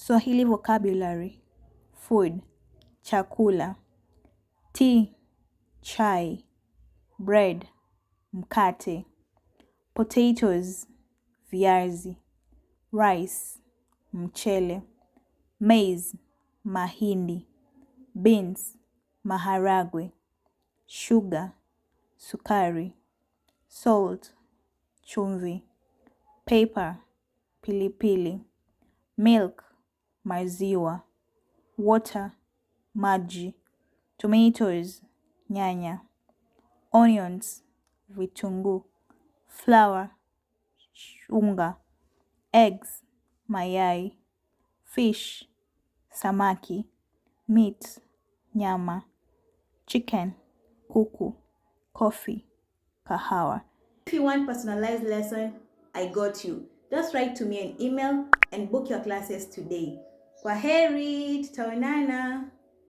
Swahili vocabulary: food, chakula; tea, chai; bread, mkate; potatoes, viazi; rice, mchele; maize, mahindi; beans, maharagwe; sugar, sukari; salt, chumvi; pepper, pilipili; milk, maziwa; water, maji; tomatoes, nyanya; onions, vitunguu; flour, unga; eggs, mayai; fish, samaki; meat, nyama; chicken, kuku; coffee, kahawa. If you want personalized lesson, I got you. Just write to me an email and book your classes today. Kwaheri, tutaonana.